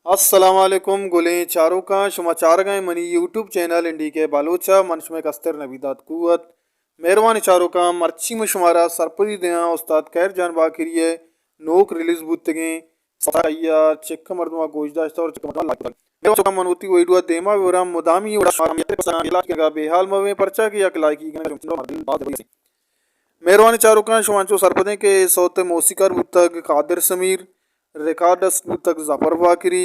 السلام علیکم گلیں چاروکاں، شما چارگائیں منی یوٹیوب چینل این ڈی کے بلوچ ءَ، من شمئے کستر نبی داد قوت۔ مہروانیں چاروکاں، مرچی من شمارا سرپدی دیاں استاد خیر جان باقری ءِ نوک ریلیز بوتگیں سایا چک مردماں گوش داشتہ اور چک مردماں لائک کتگ۔ مہروانیں چاروکاں، من وتی ویڈیو ءَ دیما ببراں، مدامی وڑا شمارا میتگ پساں علاج کنگا بے حال مبیں، پرچا کہ یک لائکی کنگا مردم باز ضروری است۔ مہروانیں چاروکاں، شما انچو سرپدیں کہ اے سوت ءِ موسیقار بوتگ قادر سمیر، ریکارڈسٹ بوتگ ظفر باقری،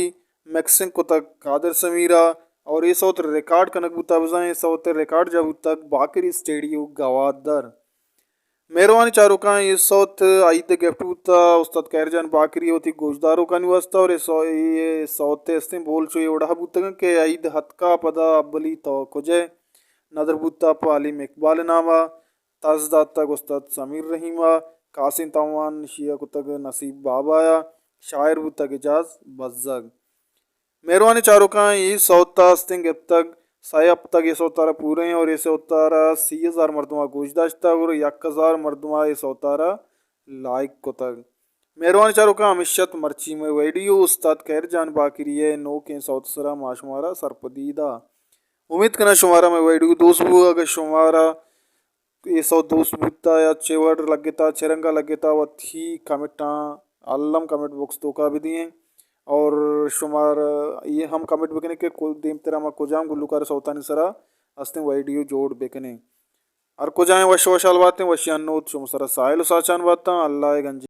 مکسنگ کتگ قادر سمیرا، اور اے سوت ریکارڈ کنگ بوتگ، بزاں اے سوت ریکارڈ جا بوتگ باقری اسٹیڈیو گوادر۔ مہروانیں چاروکاں، اے سوت عید گفٹ بوتگ استاد خیر جان باقری وتی گوشداروکانی واسطہ، اور اے سو-، اے سوت استیں بول چو اے وڑا بوتگ کہ عید ہتکا پدا ابلی تو کجے، ندر بوتگ پہ علیم اقبال ناما، تز داتگ استاد سمیر رحیم ءَ، کاسیں تاوان شیعہ کتگ نصیب بابا ءَ، شاعر بوتگ اعجاز بزگ۔ مہروانیں چاروکاں، اے سوت ءَ استیں گپتگ سئے ہپتگ اے سوت ءَ را پوریں اور اے سوت ءَ را سی ہزار مردم ءَ گوش داشتگ اور یک ہزار مردم ءَ اے سوت ءَ را لائک کتگ۔ مہروانیں چاروکاں، ہمیش ات مرچی مئے ویڈیو استاد خیر جان باقری ءِ نوکیں سوت سرا ما شمارا سرپدی دا۔ امید کناں شمارا مئے ویڈیو دوست بو، اگر شمارا اے سوت دوست بوتا یا چے وڑ لگتا، چے رنگا لگتا، وتی کمنٹاں الم کمنٹ باکس توکا بدیئیں۔ اور شمار اے ہم کمنٹ بکنیں کہ کل دیمترا ما کجام گلوکار سوتانی سرا استیں ویڈیو جوڑ بکنیں۔ ہر کجائیں وش وشال باتیں، وشیان نوت شما سرا ساحل و ساچان باتاں، اللہ ءِ گنجی۔